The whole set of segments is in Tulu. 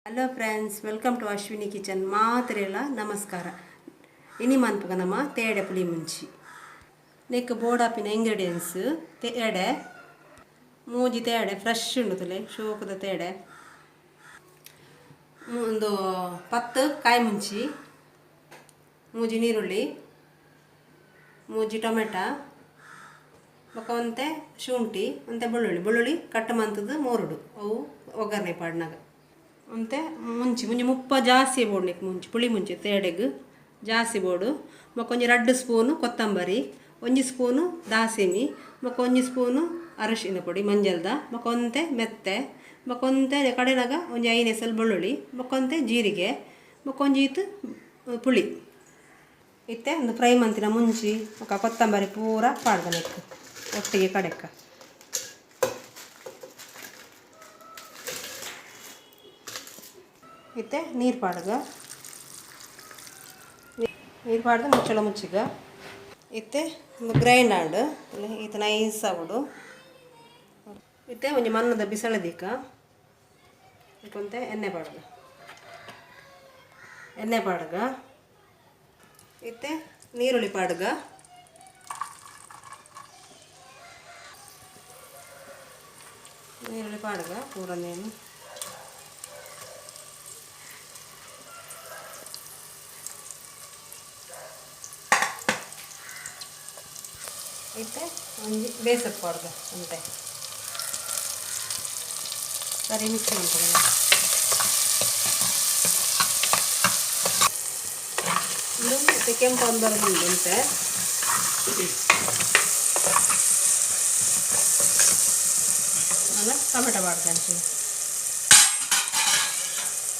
Hello friends, welcome to Ashwini kitchen. ಮಾತ್ರೆಲ ನಮಸ್ಕಾರ. ಇನಿ ಮನ್ಪುಗ ನಮ್ಮ ತೇಡೆ ಪುಳಿ ಮುಂಚಿ. ನೆಕ್ ಬೋಡಾಪಿನ ಇಂಗ್ರೀಡಿಯೆಂಟ್ಸ್: ತೇಡೆ, ಮೂಜಿ ತೇಡೆ, ಫ್ರೆಶ್ ಉಂಡು ತುಲೆ, ಶೋಕದ ತೇಡೆ. ಒಂದು 10 ಕಾಯಿ ಮುಂಚಿ, ಮೂಜಿ ನೀರುಳ್ಳಿ, ಮೂಜಿ ಟೊಮೆಟೊ, ಬೊಕ ಒಂತೆ ಶುಂಠಿ, ಒಂತೆ ಬೆಳ್ಳುಳ್ಳಿ. ಬೆಳ್ಳುಳ್ಳಿ ಕಟ್ ಮಂತದ್ದು ಮೂರುಡು, ಅವು ಒಗ್ಗರಣೆ ಪಾಡ್ನಾಗ. ಒಂತೆ ಮುಂಚಿ, ಮುಂಚಿ 30 ಜಾಸ್ತಿ ಬೋಡು. ಮುಂಚಿ, ಪುಳಿ ಮುಂಚಿ ತೇಡೆಗ್ ಜಾಸ್ತಿ ಬೋಡು. ಬೊಕ ಒಂಜಿ 2 ಸ್ಪೂನು ಕೊತ್ತಂಬರಿ, ಒಂಜಿ ಸ್ಪೂನು ದಾಸಿಮಿ, ಬೊಕ ಒಂಜಿ ಸ್ಪೂನು ಅರಶಿನ ಪೊಡಿ, ಮಂಜಲ್ದ, ಬೊಕ ಒಂತೆ ಮೆತ್ತೆ, ಬೊಕ ಒಂತೆ ಕಡೆನಾಗ ಒಂಜಿ 5 ಎಸಲ್ ಬೆಳ್ಳುಳ್ಳಿ, ಬೊಕ ಒಂತೆ ಜೀರಿಗೆ, ಬೊಕ ಒಂಜಿ ಈತ್ ಪುಳಿ. ಇತ್ತೆ ಒಂದು ಫ್ರೈ ಮಂತಿನ ಮುಂಚಿ ಬೊಕ ಕೊತ್ತಂಬರಿ ಪೂರ ಪಾಡ್ದ ನೆಕ್ ಒಟ್ಟಿಗೆ ಕಡೆಕ್ಕ. ಇತ್ತೆ ನೀರು ಪಾಡ್ಗ. ನೀರು ಪಾಡ್ದು ಮುಚ್ಚಳ ಮುಚ್ಚಿಗ. ಇತ್ತೆ ಒಂದು ಗ್ರೈಂಡ್ ಆಂಡ್, ಈತ ನೈಸ್ ಆವೊಡು. ಇತ್ತೆ ಒಂಜಿ ಮಣ್ಣದ ಬಿಸಳೆ ದೀಕ. ಒಂತೆ ಎಣ್ಣೆ ಪಾಡ್ಗ, ಎಣ್ಣೆ ಪಾಡ್ಗ. ಇತ್ತೆ ನೀರುಳ್ಳಿ ಪಾಡ್ಗ. ನೀರುಳ್ಳಿ ಪಾಡ್ಗ ಪೂರ ನೀನು. ಇತ್ತೆ ಒಂಜಿ ಬೇಸಕ್ ಪಾಡ್ಗ ಒಂತೆ. ಸರಿ ಮಿಕ್ಸ್ ಮನ್ಪುಗ. ಉಂದು ಇತ್ತೆ ಕೆಂಪು ಬರೋದುಂಡು ಒಂತೆ. ಅಲ್ಲ, ಟೊಮೆಟೊ ಪಾಡ್ಗ ಒಂಚೂರು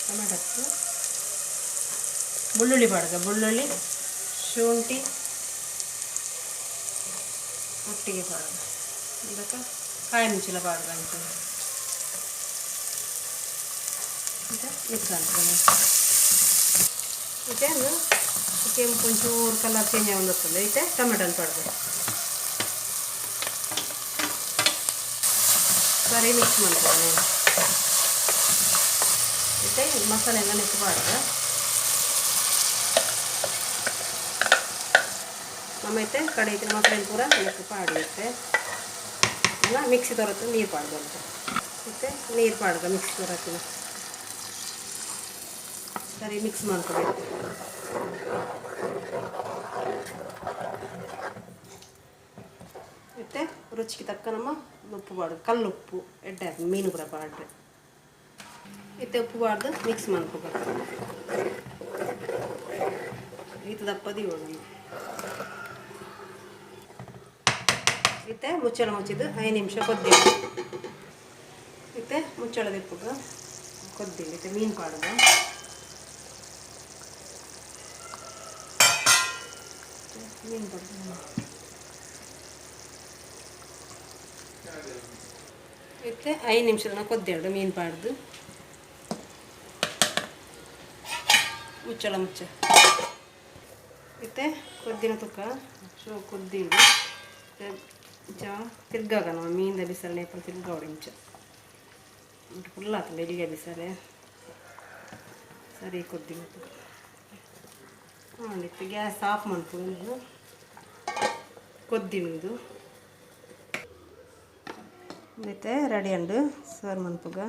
ಟೊಮೆಟೊ, ಬೆಳ್ಳುಳ್ಳಿ ಪಾಡ್ಗ. ಬೆಳ್ಳುಳ್ಳಿ, ಶುಂಠಿ ಒಟ್ಟಿಗೆ ಪಾಡ್ಗ. ಇದಕ್ಕೆ ಕಾಯಿ ಮುಂಚಿಲ ಪಾಡ್ಗ ಒಂಚೂರು. ಮತ್ತೆ ಮಿಕ್ಸ್ ಆಗ್ತದೆ. ಇತ್ತೆ ಒಂದು ಕೆಂಪು ಒಂಚೂರು ಕಲರ್ ಚೇಂಜ್ ಆಗೊಂಡು ಇತ್ತೆ ಟೊಮೆಟೊನ ಪಾಡ್ಗ. ಸರಿ ಮಿಕ್ಸ್ ಮಾಡ್ಕೊಳ್ಳಿ. ಇತ್ತೆ ಮಸಾಲೆ ಎಲ್ಲ ನೆಕ್ಕು ಪಾಡ್ಗ. ನಮ್ಮ ಇತ್ತೆ ಕಡೆ ಇತ್ತಿನ ಮಸಾಲೆ ಪೂರ ನೆಕ್ಕು ಪಾಡಿ. ಇತ್ತೆ ಅಲ್ಲ, ಮಿಕ್ಸಿ ತರತ್ತು ನೀರು ಪಾಡ್ಗ ಅಂತ. ಇತ್ತೆ ನೀರು ಪಾಡ್ಗ ಮಿಕ್ಸಿ ತರತ್ತಿನ. ಸರಿ ಮಿಕ್ಸ್ ಮಾಡ್ಕೋಬೇಕು. ಇತ್ತೆ ರುಚಿಗೆ ತಕ್ಕ ನಮ್ಮ ಉಪ್ಪು ಪಾಡ್ದು. ಕಲ್ಲುಪ್ಪು ಎಡ್ಡೆ, ಮೀನು ಪೂರ ಪಾಡ್ರೆ. ಇತ್ತೆ ಉಪ್ಪು ಪಾಡ್ದು ಮಿಕ್ಸ್ ಮಾಡ್ಕೋಬೇಕು. ಈತ ದಪ್ಪದಿ ನಮ್ಮ. ಇತ್ತೆ ಮುಚ್ಚಳ ಮುಚ್ಚಿದ್ದು 5 ನಿಮಿಷ ಕೊದ್ದಿಲ್ಲ. ಇತ್ತೆ ಮುಚ್ಚಳ ದೆಪ್ಪುಗ, ಕೊದ್ದಿಲ್ಲ. ಇತ್ತೆ ಮೀನು ಪಾಡುದ. ಮೀನು ಪಾಡುದು. ಇತ್ತೆ 5 ನಿಮಿಷದ ಕೊದ್ದೆರಡು ಮೀನು ಪಾಡ್ದು. ಮುಚ್ಚಳ ಮುಚ್ಚ. ಇತ್ತೆ ಕೊದ್ದಿನ ತುಕ್ಕ ಶೋ ಕೊದ್ದಿಂಡು. ಇಂಚ ತಿರ್ಗಾಗ ನಮ್ಮ ಮೀನ್ದ ಬಿಸಲೆ ತಿರ್ಗಾವಡು. ಇಂಚ ಫುಲ್ ಆತಂಡ ಎಲ್ಲಿಗೆ ಬಿಸಲೆ. ಸರಿ ಕೊದ್ದಿನ ತುಕ್ಕ. ಹಾಂ, ಇತ್ತೆ ಗ್ಯಾಸ್ ಆಫ್ ಮನ್ಪುಗ. ಕೊದ್ದಿನದು ಇತ್ತೆ ರೆಡಿ ಅಂಡು. ಸರ್ವ್ ಮನ್ಪುಗ.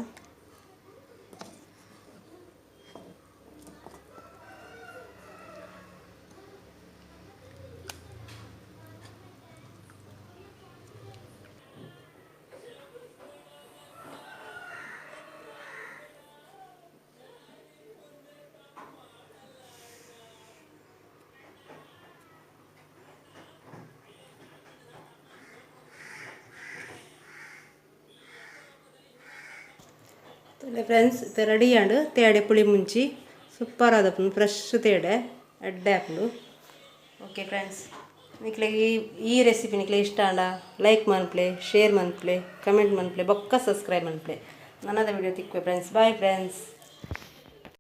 ಫ್ರೆಂಡ್ಸ್, ಇತ್ತೆ ರೆಡಿ ಆಂಡ್ ತೇಡೆ ಪುಳಿ ಮುಂಚಿ. ಸೂಪರ್ ಆದಪ್ಪು, ಫ್ರೆಶ್ ತೇಡೆ, ಎಡ್ಡೆ ಆಪುಂಡು. ಓಕೆ ಫ್ರೆಂಡ್ಸ್, ನಿಕ್ಲೆ ಈ ಈ ರೆಸಿಪಿ ನಿಕ್ಲೆ ಇಷ್ಟ ಆಂಡ ಲೈಕ್ ಮನ್ಪ್ಲೆ, ಶೇರ್ ಮನ್ಪ್ಲೆ, ಕಮೆಂಟ್ ಮನ್ಪ್ಲೆ, ಬೊಕ್ಕ ಸಬ್ಸ್ಕ್ರೈಬ್ ಮನ್ಪ್ಲೆ. ನನ್ನದ ವಿಡಿಯೋ ತಿಕ್ವೆ ಫ್ರೆಂಡ್ಸ್. Bye friends.